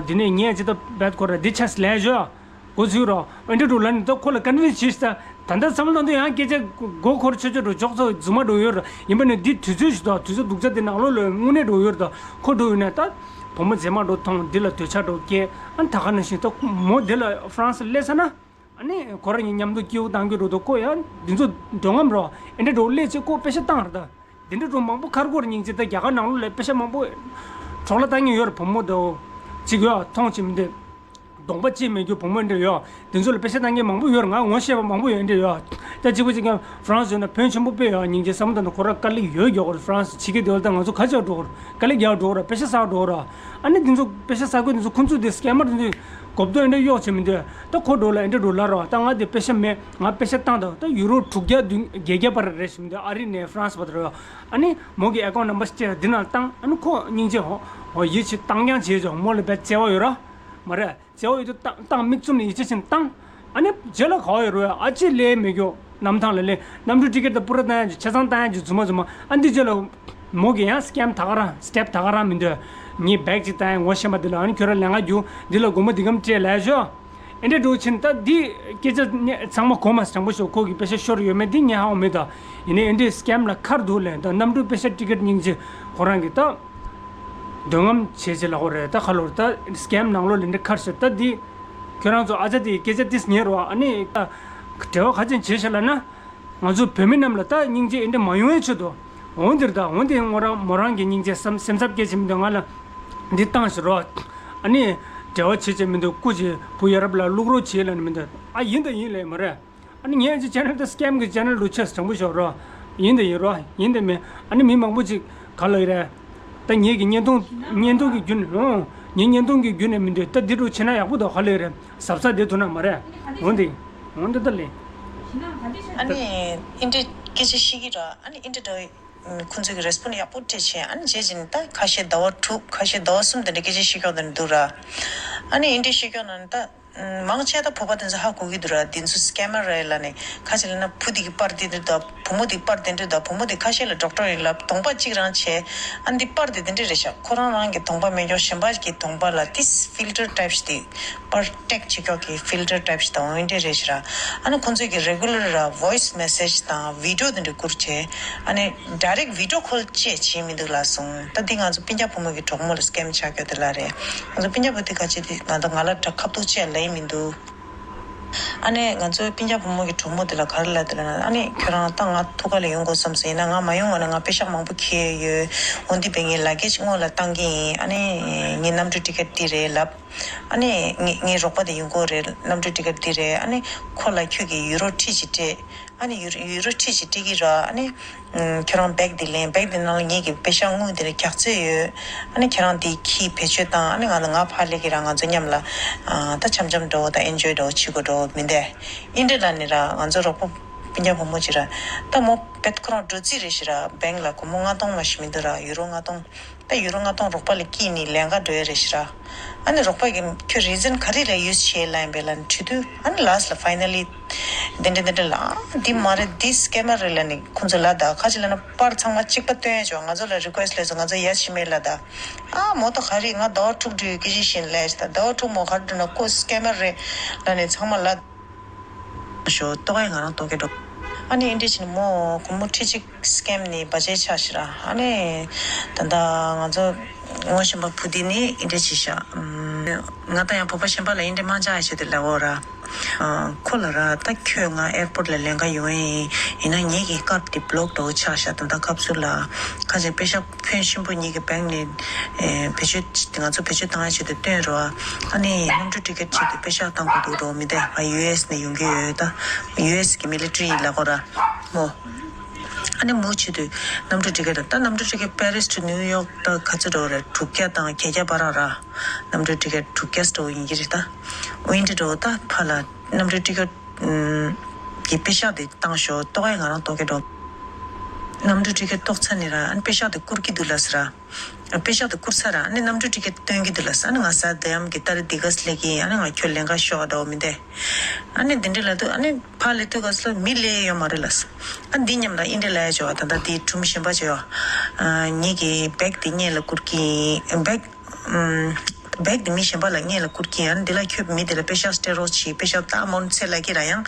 དེ་ནས་ངས་ཅི་ད་རྦད་ཁོ་ར་དེ་བྱས་ལབ་ཡ་ཆོག་འགོ་ཚུགས་རོགས། ཨེ་འདྲ་འགྲོ་ལབ་ནི་ད་ཁོ་ལ་ཀོན་ཝིན་སི་བྱས་ད། ད་ལྟ་བསམ་བློ་གཏོང་དུས་ཡང་སྐད་ཆ་མགོ་འཁོར་ཆོག་ཆོག་འགྲོ་ཅོག་ཙེ་རྫུན་མ་འགྲོ་ཡོད་ར། ཡིན་པ་ནི་འདི་དུས་ཚོད་ཞིག་ད་དུས་ཚོད་སྡུག་ཅག་དེ་ནང་ལོགས་ལ་དངོས་གནས་འགྲོ་ཡོད་ར། ད་ཁོ་འགྲོ་ཡོད་ན་ད་བུ་མོ་མཛེས་མ་འགྲོ་མཐོང་། འདི་ལ་འདོད་ཆགས་འགྲོ་སྐྱེ། ཨ་ནི་ད་ག་ནང་བཞིན་ད་མོ་འདི་ལ་ཧྥ་རན་སི་སླེབས་ས་ན་ཨ་ནི་ཁོ་རང་གཉིས་མཉམ་དུ་སྐྱིད་པོ་བཏང་རྒྱུ་འགྲོ་འདུག་ཁོ་ཡང་འདི་ཚོ་འདོད་རྔམ་རོ། ཨེ་འདྲ་འགྲོ་སླེབས་ཚེ་ཁོ་པེ་ཤ་བཏང་ར་ད། དེ་འདྲ་འགྲོ་མང་པོ་ཁར་གོར་སྙིང་རྗེ། ད་རྒྱ་གར་ནང་ལོགས་ལ་པེ་ཤ་མང་པོ་འཕྲོ་བརླག་བཏང་མཁན་ཡོད་རེད། བུ་མོ་དེ་གཅིག་ཡོད་མཐོང་བྱེད་མི་འདོད། གདོང་པ་གཅིག་མེད་རྒྱུ་བུ་མོ་འདྲ་ཡོད། དེ་ཚོ་ལ་པེ་ཤ་བཏང་མཁན་མང་པོ་ཡོད་རེད། ང་ངོ་ཤེས་པ་མང་པོ་ཡོད་འདྲ་ཡོད། ད་གཅིག་པ་གཅིག་ཀྱང་ཧྥ་རན་སི་ཡོད་ན་ཕོན་ཆེན་པོ་དཔེ་ཡོད། སྙིང་རྗེ་བསམ་བློ་བཏང་ན་ཁོ་ར་དཀའ་ལས་ཡོད་རྒྱག་གོ་རེད། ཧྥ་རན་སི་ཕྱི་རྒྱལ་དེ་བ་ད་ང་ཚོ་ག་ཅག་འགྲོ་གོ་རེད། དཀའ་ལས་རྒྱག་འགྲོ་གོ་རེད། པེ་ཤ་བསགས་འགྲོ་གོ་རེད། ཨ་ནི་དེ་ཚོ་པེ་ཤ་བསགས་གོ་དེ་ཚོ་ཁོ་ཚོ་དེ་སྐེམ་མར་དེ་ཚོ་ གོ་བསྡུར་འདྲ་གཡོག་བྱེད་མི་འདོད། ད་ཁོ་འགྲོ་ལ་འདྲ་འགྲོ་ལ་རོ། ད་ང་དེ་པེ་ཤ་མེད། ང་པེ་ཤ་བཏང་དང་། ད་ཡུ་རོ་དྲུག་བརྒྱ་བདུན་བརྒྱད་བརྒྱ་བར་རེད་ཞུ་མི་འདོད། ཨ་རི་ནས་ཧྥ་རན་སི་བར་དུ་རོ། ཨ་ནི་མོ་གི་ཨེ་ཀའུན་ཊི་ནམ་བར་སྤྲད་འདི་ནང་བཏང་། ཨ་ནི་ཁོ་སྙིང་རྗེ་ཧོ་ཧོ་ཡིད་ཆེས་བཏང་རྐྱང་བྱེད་ཆོག། མོ་ལ་བས་བརྩེ་བ་ཡོད་ར་མ་རེད། བརྩེ་བ་ཡོད་དུ་བཏང་བཏང་། མིག་བཙུམ་ནས་ཡིད་ཆེས་བྱེད་བཏང་། ཨ་ནི་རྗེས་ལ་ག་བ་ཡོད་རོ། ཨ་ཅེ་ལས་མེད་རྒྱུ་གནམ་ཐང་ལ་ལས། གནམ་གྲུ་ཊི་ཀེ་ཊི་ད་པུ་ར་བཏང་ཡ་རྒྱུ་ཆ་ཚང་བཏང་ཡ་རྒྱུ་རྫུན་མ་རྫུན་མ། ཨ་འདི་རྗེས་ལ་མོ་གི་ཡང་སི་ཀེམ་ད་ག་རང་སི་ཊེབ་ད་ག་རང་མི་འདོད། ངས་བེག་ཅིག་བཏང་ཡ་ངོ་ཤེས་མ་འདི་ལ། ཨ་ནི་ཁྱོད་རང་ལས་ང་རྒྱུ་འདི་ལ་སྒོར་མོ་འདི་གམ་སྤྲད་ལ་ཡ་ཤོ། ཨེ་འདྲ་འགྲོ་ཕྱིན་ད་འདི་སྐད་ཆ་ནས་ཚང་མ་གོ་མ་དྲང་པོ་ཤོད། ཁོ་གི་པེ་ཤ་ཤོར་ཡོད་མེད་འདི་ངས་ཧ་གོ་མེད་ད། ཡིན་ནའི་ཨེ་འདྲའི་སི་ཀེམ་ལ་ཁར་འདུག་ལས། ད་གནམ་གྲུ་པེ་ཤ་ཊི་ཀེ་ཊི་སྙིང་རྗེ་ཁོ་རང་གི་ད་འདོད་རྔམ་བྱེད་བྱེད་ལ་ཧོ་རེད། ད་ཁ་ལོར་ད་སི་ཀེམ་ནང་ལོགས་ལ་འདི་ཁར་ཤོར། ད་འདི་ཁྱོད་རང་ཚོ་ཨ་ཅག་དེའི་སྐད་ཆ་ཏིས་ཉེ་རོ། ཨ་ནི་ད་འབྲེལ་བ་ག་ཅན་བྱེད་ཤེས་ལ་ན། ང་ཚོ་བོད་མི་རྣམས་ལ་ད་སྙིང་རྗེ་ཨེ་འདྲ་མ་ཡོང་བའི་ཆེད་དུ། འོང་འདིར་ད་འོང་དེ་ངོ་རང་མོ་རང་གི་སྙིང་རྗེ་བསམ་སེམས་འཚབ་སྐད་ཆ་མི་འདུག། ང་ལ་འདི་བཏང་ཞིག་རོགས། ཨ་ནི་འབྲེལ་བ་བྱེད་བྱེད་མི་འདུག། སྐུ་མཁྱེན་བུ་ཡ་རབས་ལ་བླུག་རོགས་བྱེད་ལ་ནི་མི་འདུག། ཨ་ཡིན་ད་ཡིན་ལས་མ་རེད། ཨ་ནི་ངས་ཅི་ཅེ་ནལ་ད་སི་ཀེམ་གི་ཅེ་ནལ་རུ་ཆེས་དྲང་པོ་ཤོག་རོགས། ཡིན་ད་ཡིན་རོགས། ཡིན་ད་མིན། ཨ་ནི་མི་མང་པོ་ཅིག་ག་ལ་ཡི་རེད། ད་ངེད་ཀྱི་བརྙན་ཐུང་བརྙན་ཐུང་གི་རྒྱུ་ནས། ཨོ་ངའི་བརྙན་ཐུང་གི་རྒྱུ་ནས་མི་འདུག། ད་འདི་རུ་བྱེད་ན་ཡག་པོ་འདུག། ག་ལ་ཡི་རེད། གཟབ་གཟབ་བསྡད་ཐུབ་ན་མ་རེད། འོང་དེ་འོང་དེ་ད་ལས། ཨ་ནི་ཨིན་ཏྲི་སྐད་ཆ་བཤད་ཀྱི་ར། ཨ་ནི་ཨིན་ཏྲི་འདྲ་བའི་ཁོང་ཚོས་ཀྱི་རེ་སི་པོན་ཡག་པོ་སྤྲད་བྱས། ཨ་ནི་རྗེས་ཅིན་ད་ཁ་ཤས་ཟླ་བ་དྲུག་ཁ་ཤས་ཟླ་བ་གསུམ་དེ་འདྲ་སྐད་ཆ་བཤད་ཀྱོག་དེ་འདྲ་འདུག་ར། ཨ་ནི་ཨིན་ཏྲི་བཤད་ཀྱོག་ན་ད་མང་ཆེ་ད་བོད་པ་དེ་ཚོ་ཧ་གོ་གི་འདུག་ར། དེ་ཚོ་སི་ཀེ་མ་རེད་ལབ་ནས། ཁ་ཅིག་ལབ་ན་བུ་དེ་གི་པར་དེ་འདྲ་ད། བུ་མོ་དེ་གི་པར་དེ་འདྲ་ད། བུ་མོ་དེ་ཁ་ཤས་ལ་ཌོག་ཊར་ཡིན་ལབ། གདོང་པ་གཅིག་རང་བྱས། ཨ་ནི་འདི་པར་དེ་དེ་འདྲ་རེད་ཤག། ཁོ་རང་རང་གི་གདོང་པ་མེད་ཀྱོག་གཞན་པ་གི་གདོང་པ་ལ་ཏིས་ཕིལ་ཊར་ཊའིབ་ཞིག་དེ། པར་ཊེག་བྱེད་ཀྱོག་གི་ཕིལ་ཊར་ཊའིབ་ཞིག་དང་འོ་འདྲ་རེད་ཤག་ར། ཨ་ནི་ཁོང་ཚོས་ཀྱི་རེ་གུ་ལར་ར་ཝོ་ཡིས་མེ་སེ་ཇི་དང་བི་ཌི་ཡོ་དེ་འདྲ་བསྐུར་བྱས། ཨ་ནི་ཌའི་རེག་བི་ཌི་ཡོ་ཁོལ་བཅས་བྱས་མི་འདུག་ལབ་སོང་། ད་འདི་ང་ཚོ་སྤུན་ཀྱག་བུ་མོ་གི་གྲོགས་མོ་ལ་སི་ཀེམ་ཆགས་ཀྱོག་དེ་ལ་རེད། ང་ཚོ་སྤུན་ཀྱག་བུ་དེ་ག་ཅི་དེ་ང་ད་ང་ལ་ད་ཁ་ཐུག་བཅས་ལབ་ཡི་མི་འདུག། ཨ་ནི་ང་ཚོའི་སྤུན་ཀྱག་བུ་མོ་གི་གྲོགས་མོ་དེ་ལ་ག་རེ་ལབ་དེ་ལབ་ན། ཨ་ནི་ཁྱོད་རང་ད་ང་ཐུག་ག་ལ་ཡོང་དགོས་བསམ་སོང་། ཡིན་ན་ང་མ་ཡོང་བ་ན་ང་པེ་ཤག་མང་པོ་ཁྱེར་ཡོད། འོ་འདི་བས་ངས་ལ་གེ་ཇི་སྔོན་ལ་བཏང་གི་ཡིན། ཨ་ནི་ངའི་གནམ་གྲུ་ཊི་ཀེ་ཊི་འདི་རེད་ལབ། ཨ་ནི་ངའི་ངའི་རོགས་པ་དེ་ཡོང་གི་རེད། གནམ་གྲུ་ཊི་ཀེ་ཊི་འདི་རེད། ཨ་ནི་ཁོ་ལ་ཁྱོད་ཀྱིས་ཡུ་རོ་ཁྲི་གཅིག་སྤྲད། ཨ་ནི་ཡུ་ཡུ་རོ་ཁྲི་གཅིག་སྤྲད་ཀྱི་ར། ཨ་ནི་ཁྱོད་རང་བེག་འདི་ལེན། བེག་འདི་ནང་ལ་ངེད་ཀྱི་པེ་ཤག་དངུལ་འདི་ལ་རྒྱག་རྩིས་ཡོད། ཨ་ནི་ཁྱེད་རང་འདི་ཁྱི་བེད་སྤྱོད་བཏང་། ཨ་ནི་ང་ལ་ང་ཕར་སླེབས་ཀྱི་ར། ང་ཚོ་མཉམ་ལ་ཨ་ད་འཆམ་འཆམ་འགྲོ་དང་ཨེན་ཇོའི་འགྲོ་བྱེད་དགོས་འགྲོ་མི་འདས། ཨིན་འདྲ་ལ་ནི་ར་ང་ཚོ་རོགས་པ་སྤུན་ཀྱག་བུ་མོ་ཅིག་ར། ད་མོ་བེད་ཁོ་རང་འགྲོ་རྩིས་རེད་ཤི་ར། བེང་ལ་སྒོར་མོ་ལྔ་སྟོང་མ་ཞིག་མི་འདུག་ར། ཡུ་རོ་ལྔ་སྟོང་། ད་ཡུ་རོ་ལྔ་སྟོང་རོགས་པ་ལ་སྐྱིད་ནི་ལན་འགའ་འགྲོ་ཡ་རེད་ཤི་ར། ཨ་ནི་རོགས་པ་གིས་ཁྱོད་རི་ཛན་ག་རེ་ལ་ཡུས་བྱས་ལབ་ཡིན་པས་ལབ་ནི་དྲི་དུས། ཨ་ནི་ལ་སི་ལ་ཕའི་ནལ་ལི་འདི་འདྲ་འདི་འདྲ་ལ། ཨ་འདི་མ་རེད། འདི་སི་ཀེ་མ་རེད་ལབ་ནི་ཁོང་ཚོ་ལབ་ད། ཁ་ཅིག་ལབ་ན་པར་ཚང་མ་གཅིག་པ་སྟོན་ཡ་ཅོ། ང་ཚོ་ལ་རི་ཀུ་ཨེ་སི་ལས་སོ། ང་ཚོ་ཡ་ཕྱི་མེད་ལབ་ད། ཨ་མོ་ད་ག་རེ་ང་ཟླ་བ་དྲུག་འགྲོ་ཡོད་སྐད་ཆ་བཤད་ནི་ལབ་ཡ་ཅི་ད། ཟླ་བ་དྲུག་མོ་ག་རེ་འགྲོ་ན་ཁོ་སི་ཀེ་མ་རེད་ལབ་ནི་ཚང་མ་ལབ། ཞོ་ཏོག་ཡ་ང་རང་ཏོག་གེ་འགྲོ། ཨ་ནི་ཨིན་འདྲ་བྱས་ནི་མོ་སྒོར་མོ་ཁྲི་གཅིག་སི་ཀེམ་ནི་བ་ཇེ་ཆགས་ཤི་ར། ཨ་ནི་ད་ལྟ་ང་ཚོ་ངོ་ཤེས་པ་བུ་དེ་ནི་ཨིན་འདྲ་བྱས་ཤག། ང་ད་ཡང་བོད་པ་གཞན་པ་ལ་ཨིན་འདྲ་མ་འཇགས་ཡ་བྱས་ཏེ་ལབ་འོ་ར། ཁོ་ལ་ར་ད་ཁྱོད་ང་ཨེར་པོར་ལ་ལེན་ག་ཡོང་ཡིན། ཡིན་ན་ངེད་ཀྱི་ཀར་དེ་བློག་འགྲོ་ཆགས་ཤག། ད་ལྟ་སྐབས་སུ་ལ་ཁ་ཅིག་པེ་ཤག་ཕོན་ཆེན་པོ་ངེད་ཀྱི་བེང་ནས་བེད་སྤྱོད་ང་ཚོ་བེད་སྤྱོད་བཏང་ཡ་བྱས་ཏེ་བཏོན་རོགས། ཨ་ནི་གནམ་གྲུ་ཊི་ཀེ་ཊི་ཆེད་དུ་པེ་ཤག་བཏང་དགོས་འདུག་རོགས་མི་དེ་ང་ཡུ་ཨེ་སི་ནས་ཡོང་གི་ཡོད། ད་ཡུ་ཨེ་སི་གི་མི་ལི་ཊི་རི་ཡིན་ལབ་གོ་ར་མོ། ཨ་ནི་མོ་ཆེད་དུ་གནམ་གྲུ་ཊི་ཀེ་ཊི་ད་གནམ་གྲུ་ཊི་ཀེ་ཊི་པེ་རིས་ཊུ་ནིའུ་ཡོག་ད་ག་ཚོད་འགྲོ་རེད། དྲུག་བརྒྱ་དང་བརྒྱད་བརྒྱ་བར་ར། གནམ་གྲུ་ཊི་ཀེ་ཊི་དྲུག་བརྒྱ་འགྲོ་ཡིན་གྱི་རེད། ད་འོ་ཡིན་འདྲ་འགྲོ། ད་ཕ་ལ་གནམ་གྲུ་ཊི་ཀེ་ཊི་གི་པེ་ཤག་དེ་བཏང་ཤོག། ཏོག་ཡ་ང་རང་ཏོག་གེ་འགྲོ། གནམ་གྲུ་ཊི་ཀེ་ཊི་གཏོགས་ཚར་ནས་ར། ཨ་ནི་པེ་ཤག་དེ་བསྐུར་གྱི་འདུག་ལབ་ཟེར་ར། པེ་ཤག་དེ་བསྐུར་ཚར་ར། ཨ་ནི་གནམ་གྲུ་ཊི་ཀེ་ཊི་སྟོན་གྱི་འདུག་ལབ་ཟེར། ཨ་ནི་ང་ས་དེ་ཡམ་གི་ཏ་རིག་འདི་ག་སླེབས་ཀྱི་ཡིན། ཨ་ནི་ང་ཁྱོད་ལེན་ག་ཤོག་འདྲ་བོ་མི་འདས། ཨ་ནི་འདི་འདྲ་ལབ་དུས་ཨ་ནི་ཕར་སླེབས་དུས་ག་ས་ལ་མི་སླེབས་ཡོད་མ་རེད་ལབ་ཟེར། ཨ་འདི་མཉམ་དང་ཨིན་འདྲ་ལབ་ཡ་བྱོས་བ། ད་ལྟ་འདི་སྒྲུང་གཞན་པ་བྱོས་བ། ངེད་ཀྱི་བེག་དེ་སྔོན་ལ་བསྐུར་གྱི་ཡིན། བེག་བེག་དེ་མི་གཞན་པ་ལ་སྔོན་ལ་བསྐུར་གྱི་ཡིན། ཨ་ནི་འདི་ལ་ཁྱོད་མི་དེ་ལ་པེ་ཤག་སྤྲད་རོགས་བྱེད། པེ་ཤག་ད་མོ་ཚེ་ལ་ཀི་ར་ཡང་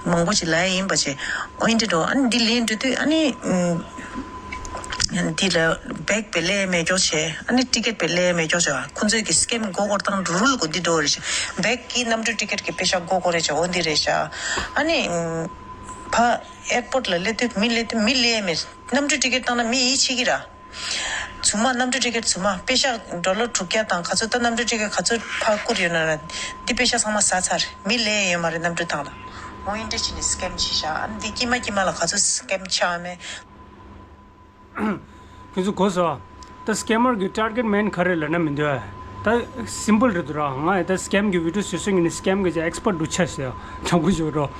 མང་པོ་ཅིག་ལབ་ཡ་ཡིན་པ་བྱས། ཨོ་ཨིན་འདྲ་འགྲོ། ཨ་ནི་འདི་ལེན་འགྲོ་དུས་ཨ་ནི། འདི་ལ་བེག་བེ་ལེ་མེ་ཀྱོག་བྱས། ཨ་ནི་ཊི་ཀེ་ཊི་བེ་ལེ་མེ་ཀྱོག་བྱས། ཁོང་ཚོས་ཀྱི་སི་ཀེམ་མགོ་སྐོར་བཏང་རུལ་གོ་འདི་འགྲོ་རེད་ཤག། བེག་གི་གནམ་གྲུ་ཊི་ཀེ་ཊི་གི་པེ་ཤག་མགོ་སྐོར་རེད་ཤག། འོ་འདི་རེད་ཤག། ཨ་ནི་ཕ་ཨེར་པོར་ལ་སླེབས་དུས་མི་སླེབས་དུས་མི་སླེབས་མེད། གནམ་གྲུ་ཊི་ཀེ་ཊི་བཏང་ན་མི་ཡིད་ཆེས་ཀྱི་ར། ཚུར་མ་གནམ་གྲུ་ཊི་ཀེ་ཊི་ཚུར་མ་པེ་ཤག་ཌོ་ལར་དྲུག་བརྒྱ་དང་ག་ཚོད་ད་གནམ་གྲུ་ཊི་ཀེ་ཊི་ག་ཚོད་ཕར་བསྐུར་ཡོད་ན་ར། འདི་པེ་ཤག་ཚང་མ་ཟ་ཚར། མི་སླེབས་ཡོད་མ་རེད་གནམ་གྲུ་ཐང་ལ། འོ་ཨིན་འདྲ་བྱས་ནས་སི་ཀེམ་བྱས་ཤག། ཨ་ནི་འདི་དཀྱིལ་མ་དཀྱིལ་མ་ལ་ག་ཚོད་སི་ཀེམ་ཆགས་མེད། ཁྱོད་ཚོ་གོ་སོང་། ད་སི་ཀེ་མར་གི་ཊར་གེ་ཊི་མེན་ག་རེ་ལབ་ན་མི་འདོད། ད་སིམ་པལ་རེད་འདུག་ར། ང་ཡི་ད་སི་ཀེམ་གི་བི་ཌི་ཡོ་བཟོས་སོང་ངས་ནི་སི་ཀེམ་གི་ཅིག་ཨེག་སི་པར་ཊི་འདུག་ཆ་ཟེར་དྲང་པོ་ཞུ་རོགས།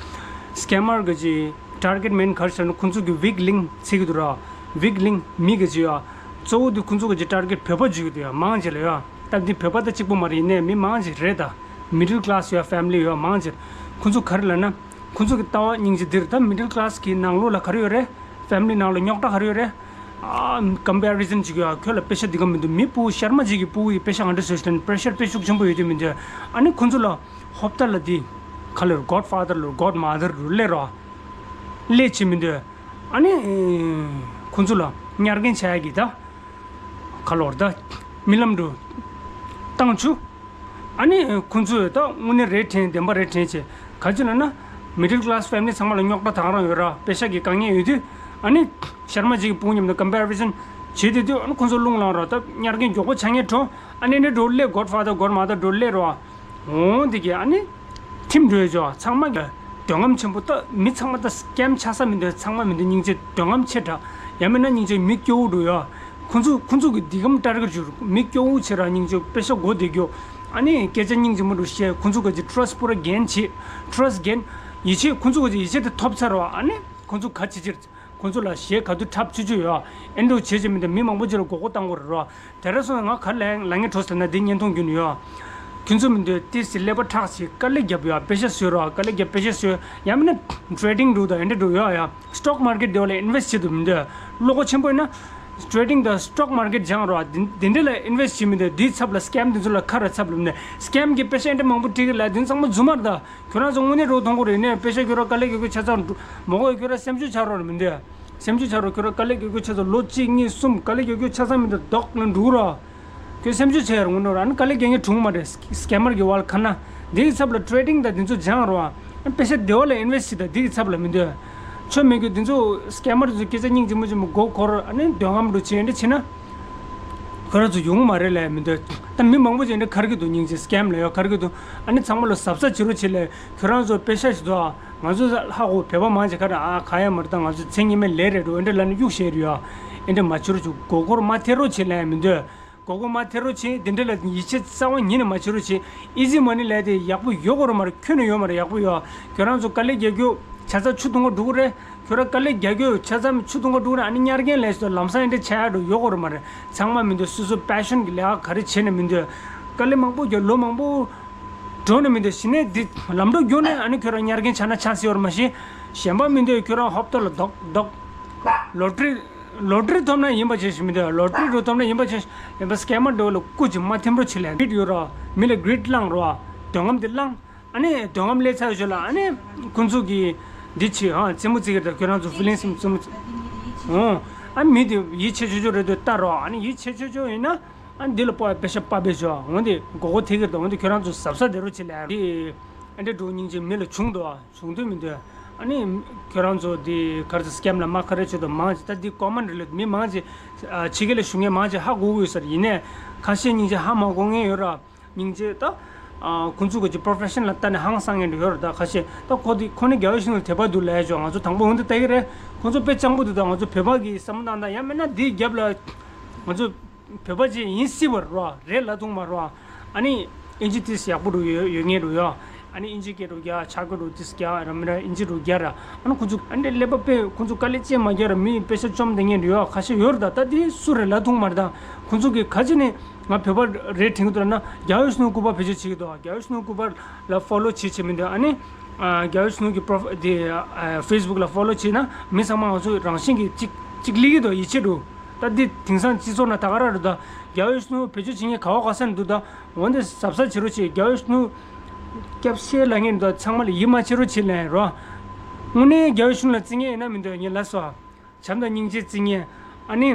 སི་ཀེ་མར་གི་ཅིག་ཊར་གེ་ཊི་མེན་ག་རེ་ཟེར་ན་ཁོང་ཚོ་གི་ཝིག་ལིང་ཚིག་གི་འདུག་ར། ཝིག་ལིང་མི་གི་ཅིག་ཡ། གཙོ་བོ་དེ་ཁོང་ཚོ་གི་ཅིག་ཊར་གེ་ཊི་བོད་པ་བརྗོད་ཀྱི་འདུག་ཡ། མང་ཆེ་ལ་ཡ། ད་འདི་བོད་པ་ད་གཅིག་པོ་མ་རེད། ཡིན་ནའི་མི་མང་ཆེ་རེད། ད་མི་ཌལ་ཀ་ལ་སི་ཡ་ཕེ་མི་ལི་ཡ་མང་ཆེ། ཁོང་ཚོ་ག་རེ་ལབ་ན། ཁོང་ཚོ་གི་ལྟ་བ་སྙིང་རྗེ་འདིར་ད་མི་ཌལ་ཀ་ལ་སི་གི་ནང་ལོགས་ལ་ག་རེ་ཡོད་རེད། ཕེ་མི་ལི་ནང་ལ་རྙོག་དྲ་ག་རེ་ཡོད་རེད། ཨ། ཀམ་པེ་རི་ཟན་བྱེད་ཀྱི་ཡོད། ཁྱོད་ལ་པེ་ཤ་འདི་ག་མི་འདུག་མི་སྤུ་གུ་ཤར་མ་གཅིག་གི་སྤུ་གུ་ཡི་པེ་ཤ་ག་འདྲ་བཟོས་ཤི་ཐན་པེ་ཤར་དཔེ་ཤུགས་ཆེན་པོ་ཡོད་དུས་མི་འདུག་ཨ་ནི་ཁོང་ཚོ་ལ་ཧོབ་ཏ་ལ་འདི་ག་ལེར་གོཌ་ཕ་དར་ལ་གོཌ་མ་དར་རུ་སླེབས་རོགས། སླེབས་བྱེད་མི་འདུག་ཨ་ནི་ཁོང་ཚོ་ལ་ཉར་མཁན་བྱ་ཡ་གི་ད་ག་ལོར་ད་རྨི་ལམ་འགྲོ་བཏང་ཆུ། ཨ་ནི་ཁོང་ཚོས་ད་དངོས་གནས་རེད་དྲན་བདེན་པ་རེད་དྲན་བྱས། ག་ཅི་ལབ་ན། མི་ཌལ་ཀ་ལ་སི་ཕེ་མི་ལི་ཚང་མ་ལ་རྙོག་དྲ་དང་རང་ཡོད་ར། པེ་ཤ་གི་དཀའ་ངལ་ཡོད་དུས། ཨ་ནི་ཤར་མ་གཅིག་གི་སྤུ་གུ་མཉམ་དུ་ཀམ་པེ་རི་ཟན་བྱེད་དུས་དུས་ཨ་ནི་ཁོང་ཚོ་རླུང་ལངས་ར། ད་ཉར་མཁན་མགྱོགས་པོ་ཆགས་མཁན་འགྲོ། ཨ་ནི་འདི་འགྲོ་སླེབས་གོཌ་ཕ་དར་གོཌ་མ་དར་འགྲོ་སླེབས་ར། འོང་འདི་གི་ཨ་ནི་ཐིམ་འགྲོ་ཡོད་ཅོག་ཚང་མ་གི་འདོད་རྔམ་ཆེན་པོ། ད་མི་ཚང་མ་ད་སི་ཀེམ་ཆགས་ས་མི་འདུག་ཚང་མ་མི་འདུག་སྙིང་རྗེ་འདོད་རྔམ་ཆེ་དྲགས། ཡང་མིན་ན་སྙིང་རྗེ་མི་སྐྱོ་བོ་འགྲོ་ཡོད། ཁོང་ཚོ་ཁོང་ཚོ་གི་འདི་གམ་ཊར་གེ་ཊི་བྱུར་མི་སྐྱོ་བོ་ཆེ་ར། སྙིང་རྗེ་པེ་ཤ་གོ་བདེ་རྒྱུ། ཨ་ནི་སྐད་ཆ་སྙིང་རྗེ་མོ་འགྲོ་བཤད། ཁོང་ཚོ་གི་ཊ་ར་སི་ཊི་པུ་ར་གན་བྱེད། ཊ་ར་སི་ཊི་གན་ཡིད་ཆེས། ཁོང་ཚོ་གི་ཡིད་ཆེས་དེ་ཐོབ་ཚར་བ། ཨ་ནི་ཁོང་ཚོ་ག་བྱེད་ཕྱིར། ཁོང་ཚོ་ལ་གཞས་ག་དུས་འཁྲབ་ཆོག་ཆོག་ཡོད། ཨེ་འགྲོ་བྱེད་ཆེད་མི་འདུག་མི་མང་པོ་ཅིག་ལ་མགོ་སྐོར་བཏང་དགོས་རེད་རོ། དེ་ར་སོང་ང་ག་ལ་ལ་ངས་གྲོས་ཟེར་ན་འདི་བརྙན་ཐུང་བརྒྱུད་ནས་ཡོད། ཁྱོད་ཚོ་མི་འདུག་ཏིས་སི་ཀླད་པ་ཁྲག་ཅིག་དཀའ་ལས་རྒྱབ་ཡོད། པེ་ཤ་བཟོས་རོགས། དཀའ་ལས་རྒྱབ་པེ་ཤ་བཟོས། ཡང་མིན་ན་ཊེ་རེ་ཌིང་འགྲོ་དང་ཨེ་འདྲ་འགྲོ་ཡོད་ཡ། སི་ཊོག་མར་ཀེཊ་དེ་བ་ལ་ཨིན་ཝེ་སི་ཊི་བྱེད་དུ་མི་འདུག་བློ་ཁོག་ཆེན་པོ་ཡིན་ན་ཊེ་རེ་ཌིང་དང་སི་ཊོག་མར་ཀེཊ་སྦྱང་རོགས། དེ་དེ་འདྲ་ལ་ཨིན་ཝེ་སི་ཊི་བྱེད་མི་འདུག་དེའི་ཚབ་ལ་སི་ཀེམ་དེ་ཚོ་ལ་ཁ་ར་ཚབ་ལ་མི་འདུག་སི་ཀེམ་གི་པེ་ཤ་ཨེ་འདྲ་མང་པོ་སྤྲད་ཀྱི་ལ་དེ་ཚང་མ་རྫུན་མ་རེད་ད། ཁྱོད་རང་ཚོ་དངོས་གནས་རོགས་གཏོང་དགོས་རེད། ཡིན་ནའི་པེ་ཤ་ཁྱོད་རང་དཀའ་ལས་རྒྱག་རྒྱུ་ཆ་ཚང་འགྲོ་མ་དགོས། ཁྱོད་རང་སེམས་ཤུགས་ཆག་རོགས་མི་འདུག་སེམས་ཤུགས་ཆག་རོགས། ཁྱོད་རང་དཀའ་ལས་རྒྱག་རྒྱུ་ཆ་ཚང་ལོ་གཅིག་གཉིས་གསུམ་དཀའ་ལས་རྒྱག་རྒྱུ་ཆ་ཚང་མི་འདུག་རྡོག་ལ་འགྲོ་རོགས། ཁྱོད་སེམས་ཤུགས་ཆག་ཡར་ངོ་ནོར། ཨ་ནི་དཀའ་ལས་རྒྱག་མཁན་བྱུང་མ་རེད། སི་ཀེ་མར་གི་བར་ཁ་ན། འདི་གི་ཚབ་ལ་ཊེ་རེ་ཌིང་དང་འདི་ཚོ་སྦྱང་རོགས། ཨ་ནི་པེ་ཤ་བདེ་བ་ལ་ཨིན་ཝེ་སི་ཊི་བྱེད་དང་འདི་གི་ཚབ་ལ་མི་འདུག་ཆོ་མེད་རྒྱུ་འདི་ཚོ་སི་ཀེ་མར་ཚོ་སྐད་ཆ་སྙིང་རྗེ་མོ་རྗེ་མོ་མགོ་འཁོར། ཨ་ནི་འདོད་རྔམ་འགྲོ་བྱེད་འདི་བྱེད་ན། ཁྱོད་རང་ཚོ་ཡོང་མ་རེད་ལབ་མི་འདུག་ད་མི་མང་པོ་ཅིག་འདི་གར་གི་འདུག་སྙིང་རྗེ་སི་ཀེམ་ལ་ཡོད་གར་གི་འདུག་ཨ་ནི་ཚང་མ་ལ་གཟབ་གཟབ་བྱེད་རོགས་བྱེད་ལབ། ཁྱོད་རང་ཚོ་པེ་ཤ་ཞིག་འདུག་ཨ། ང་ཚོ་ཧ་གོ་བོད་པ་མང་ཆེ་ག་རེ་ཨ་ག་ཡ་མ་རེད། ད་ང་ཚོ་མཚན་ཉི་མའི་ལས་རེད་འགྲོ་འདི་འདྲ་ལབ་ནས་གཡུག་བཤད་རེད་ཡ། འདི་འདྲ་མ་བྱེད་རོགས་བྱེད། མགོ་སྐོར་མ་ཐེབས་རོགས་བྱེད་ལབ་མི་འདུག་མགོ་སྐོར་མ་ཐེབས་རོགས་བྱེད། འདི་འདྲ་ལ་ཡིད་ཆེས་རྩ་བ་ཉིད་ནས་མ་བྱེད་རོགས་བྱེད། ཨི་ཛི་མ་ནི་ལབ་དེ་ཡག་པོ་ཡོད་གོ་ར་མ་རེད། ཁྱོན་ནས་ཡོད་མ་རེད། ཡག་པོ་ཡོད། ཁྱོད་རང་ཚོ་དཀའ་ལས་རྒྱག་རྒྱུ་ཆ་ཚང་ཆུ་འཐུང་ག་འགྲོ་གི་རེད། ཁྱོད་རང་དཀའ་ལས་རྒྱག་རྒྱུ་ཆ་ཚང་ཆུ་འཐུང་ག་འགྲོ་གི་རེད། ཨ་ནི་ཉར་མཁན་ལས་སུ་ལམ་སང་འདི་འདྲ་ཆགས་ཡ་འགྲོ་ཡོད་གོ་ར་མ་རེད། ཚང་མ་མི་འདུག་སོ་སོ་པེ་ཤོན་གི་ལས་ཀ་ག་རེ་བྱེད་ནས་མི་འདུག་དཀའ་ལས་མང་པོ་རྒྱག་ལོ་མང་པོ་འགྲོ་ནས་མི་འདུག་གཞི་ནས་འདི་ལམ་འགྲོ་རྒྱུགས་ནས་ཨ་ནི་ཁྱོད་རང་ཉར་མཁན་ཆགས་ན་ཆགས་སྲིད་ཡོད་རེད་མ་གཞི། གཞན་པ་མི་འདུག་ཁྱོད་རང་ཧོབ་ཏོ་ལ་རྡོག་རྡོག་ལོ་ཊ་རི། ལོ་ཊ་རི་ཐོབ་ན་ཡིན་པ་བྱས་ཤིག་མི་འདུག་ལོ་ཊ་རི་རུ་ཐོབ་ན་ཡིན་པ་བྱས་ཤིག་ཡིན་པ་སི་ཀེ་མར་འདྲ་བོ་ལ་སྐུ་ཅིག་མ་ཐིམ་རོགས་བྱེད་ལབ། གྷི་རིཌ་ཡོད་རོགས། མི་ལ་གྷི་རིཌ་བསླངས་རོགས། འདོད་རྔམ་དེ་བསླངས། ཨ་ནི་འདོད་རྔམ་སླེབས་ཚར་ཞོར་ལ་ཨ་ནི་ཁོང་ཚོ་གིས་འདི་བྱེད་ཧང་རྩེད་མོ་རྩེ་གི་རེད། ཁྱོད་རང་ཚོ་ཕི་ལིང་སི་རྩེད་མོ་རྩེ། འོ། ཨ་ནི་མི་དེ་ཡིད་ཆེས་ཆོག་ཆོག་རེད་འདུག་ལྟ་རོགས། ཨ་ནི་ཡིད་ཆེས་ཆོག་ཆོག་ཡིན་ན། ཨ་ནི་འདི་ལ་སྤོ་བ་པེ་ཤ་སྤར་པེ་ཞོག་འོ་འདི་མགོ་སྐོར་ཐེབས་ཀྱི་རེད་འདུག་འོ་འདི་ཁྱོད་རང་ཚོ་གཟབ་གཟབ་བྱེད་རོགས་བྱེད་ལབ་ཡ་རེད། ཨ་འདྲ་འགྲོ་སྙིང་རྗེ་མི་ལ་བྱུང་འདུག་ཨ། བྱུང་འདུག་མི་འདུག་ཨ་ནི་ཁྱོད་རང་ཚོ་འདི་ག་རེ་ཟེར་སི་ཀེམ་ལ་མ་ཁ་རེ་བྱེད་དུ་མང་ཆེ་ད་འདི་ཀོ་མེན་ཊི་རེ་ལ་མི་མང་ཆེ་ཕྱི་རྒྱལ་ལ་བཞུགས་མཁན་མང་ཆེ་ཧ་གོ་གི་ཡོད་ས་རེད། ཡིན་ནའི་ཁ་ཤས་སྙིང་རྗེ་ཧ་མ་གོ་མཁན་ཡོད་ར། སྙིང་རྗེ་ད། ཁོང་ཚོ་གི་ཅིག་པོ་རོ་ཕེ་ཤོན་ལ་ལྟ་ནས་ཧང་སང་མཁན་འདྲ་ཡོད་རེད། ད་ཁ་ཤས་ད་ཁོ་དེ་ཁོ་ནི་རྒྱ་ཡོལ་ཤུལ་ལ་དད་པ་འདུག་ལབ་ཡ་ཅོག་ང་ཚོ་དང་པོ་འོང་དུ་ལྟ་གི་རེད། ཁོང་ཚོ་དཔེ་སྤྱང་པོ་འདུག་ད་ང་ཚོ་བོད་པ་གི་བསམ་བློ་བཏང་ན་ཡང་མིན་ན་འདིའི་རྒྱབ་ལ་ང་ཚོ་བོད་པ་ཅིག་ཡིན་སྲིད་པ་རེད་བ། རེད་ལབ་ཐུབ་མ་རེད་བ། ཨ་ནི་ཨིན་ཇི་ཏིས་ཡག་པོ་འདུག་ཡོད་ཡོད་ངེས་འདུག་ཡ། ཨ་ནི་ཨིན་ཇི་སྐད་འདུག་རྒྱ་ཆ་གི་འདུག་ཏིས་རྒྱ་ར་མི་ར་ཨིན་ཇི་འདུག་རྒྱ་ར། ཨ་ནི་ཁོང་ཚོ་ཨ་འདྲ་ཀླད་པ་དཔེ་ཁོང་ཚོ་དཀའ་ལས་ཅན་མ་རྒྱག་ར་མི་དཔེ་ཤ་བཅོམ་བསྡད་མཁན་འདྲ་ཡོད་ཁ་ཤས་ཡོད་རེད། ད་ད་དེ་སུ་རེད་ལབ་ཐུབ་མ་རེད། ད་ཁོང་ཚོ་གི་ག་ཅི་ནས། ང་བོད་པ་རེད་དྲན་གྱི་འདུག་ལབ་ན་རྒྱ་ཡོལ་ཤུལ་ལུང་སྐུ་པར་བེད་སྤྱོད་བྱེད་ཀྱི་འདུག་རྒྱ་ཡོལ་ཤུལ་ལུང་སྐུ་པར་ལ་ཕོ་ལོ་བྱེད་བྱེད་མི་འདུག་ཨ་ནི། རྒྱ་ཡོལ་ཤུལ་ལུང་གི་པོ་རོ་དེ་ཕེ་སི་བུག་ལ་ཕོ་ལོ་བྱེད་ན་མི་ཚང་མ་ང་ཚོ་རང་བཞིན་གྱིས་གཅིག་གཅིག་སླེབས་ཀྱི་འདུག་ཡིད་ཆེས་འདུག་ད་འདི་དེང་སང་སྤྱི་ཚོགས་ནང་ད་ག་རང་རེད། ད་རྒྱ་ཡོལ་ཤུལ་ལུང་བེད་སྤྱོད་བྱེད་མཁན་ག་བ་ག་ས་ནས་འདུག་ད་འོན་ཏེ་གཟབ་གཟབ་བྱེད་རོགས་བྱེད། རྒྱ་ཡོལ་ཤུལ་ལུང་སྐྱབས་བཤད་ལབ་མཁན་འདུག་ཚང་མ་ལ་ཡིད་མ་ཆེས་རོགས་བྱེད་ལབ་རོགས། དངོས་གནས་རྒྱ་ཡོལ་ཤུལ་ལུང་ལ་བརྩི་མཁན་ཡིན་ན་མི་འདུག་ངས་ལབ་སོང་། བྱམས་དང་སྙིང་རྗེ་བརྩི་མཁན། ཨ་ནི།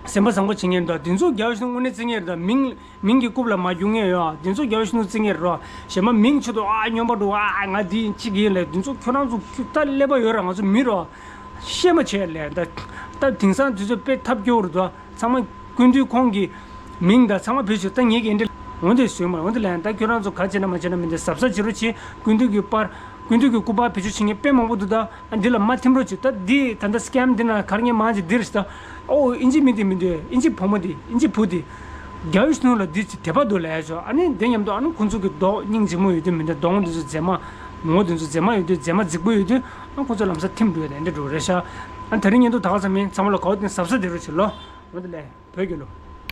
སེམས་པ་བཟང་པོ་བྱེད་མཁན་འདུག་འདི་ཚོ་རྒྱ་ཡོལ་ཤུལ་ལུང་དངོས་གནས་བརྩི་མཁན་རེད། ད་མིང་མིང་གི་རྐུབ་ལ་མ་རྒྱུག་མཁན་ཡོད། འདི་ཚོ་རྒྱ་ཡོལ་ཤུལ་ལུང་བརྩི་མཁན་རེད་རོ། གཞན་པ་མིང་ཆེད་དུ་ཨ་སྨྱོན་པ་འདུག་ཨ་ང་འདི་ཡིན་གཅིག་ཡིན་ལབ། འདི་ཚོ་ཁྱོད་རང་ཚོ་ད་ཀླད་པ་ཡོད་ར། ང་ཚོ་མི་རོ། བཤད་མ་བྱེད་ལས་ད། ད་དེང་སང་འདི་ཚོ་དཔེ་ཐབས་སྐྱོ་བོ་རེད་དོ། ཚང་མ་སྐུ་མདུན་ཁོང་གི་མིང་དང་ཚང་མ་བེད་སྤྱོད། ད་ངེད་ཀྱི་འདི་འོ་འདི་བཟོས་མ་འོ་འདི་ལན། ད་ཁྱོད་རང་ཚོ་ག་བྱེད་ན་མ་བྱེད་ན་མི་འདི་གཟབ་གཟབ་བྱེད་རོགས་བྱེད། སྐུ་མདུན་གྱི་པར་སྐུ་མདུན་གྱི་སྐུ་པར་བེད་སྤྱོད་བྱེད་མཁན་དཔེ་མང་པོ་འདུག་ད་ཨ་འདི་ལ་མ་ཐིམ་རོགས་བྱེད། ད་འདི་ད་ལྟ་སི་ཀེམ་འདི་ན་གར་ངས་མང་ཅིག་འདིར་ཞིག་ད་ཨོ་ཨིན་ཇི་མི་འདི་མི་འདི་ཨིན་ཇི་བུ་མོ་འདི་ཨིན་ཇི་བུ་འདི་ རྒྱལ་བའི་གཞོན་ནུ་ལ་འདི་ཅི་དད་པ་འདུག་ལབ་ཡ་ཆོག་ཨ་ནི་འདི་མཉམ་དུ་ཨ་ནི་ཁོང་ཚོ་གི་མདོག་སྙིང་རྗེ་མོ་ཡོད་དུས་མི་འདྲ་གདོང་འདི་ཚོ་མཛེས་མ། མོ་འདི་ཚོ་མཛེས་མ་ཡོད་དུས་མཛེས་མ་རྫིག་པོ་ཡོད་དུས་ཨ་ཁོང་ཚོ་ལམ་སང་ཐིམ་འགྲོ་ཡ་དེ་འདྲ་འགྲོ་རེད་ཤག་ཨ་དེ་རིང་བརྙན་ཐུང་ད་ག་ཙམ་ཡིན། ཚང་མ་ལ་གོ་བ་དེ་གཟབ་གཟབ་བྱེད་རོགས་བྱེད་ལོ། འོ་དེ་ལས་བོད་རྒྱལ་ལོ།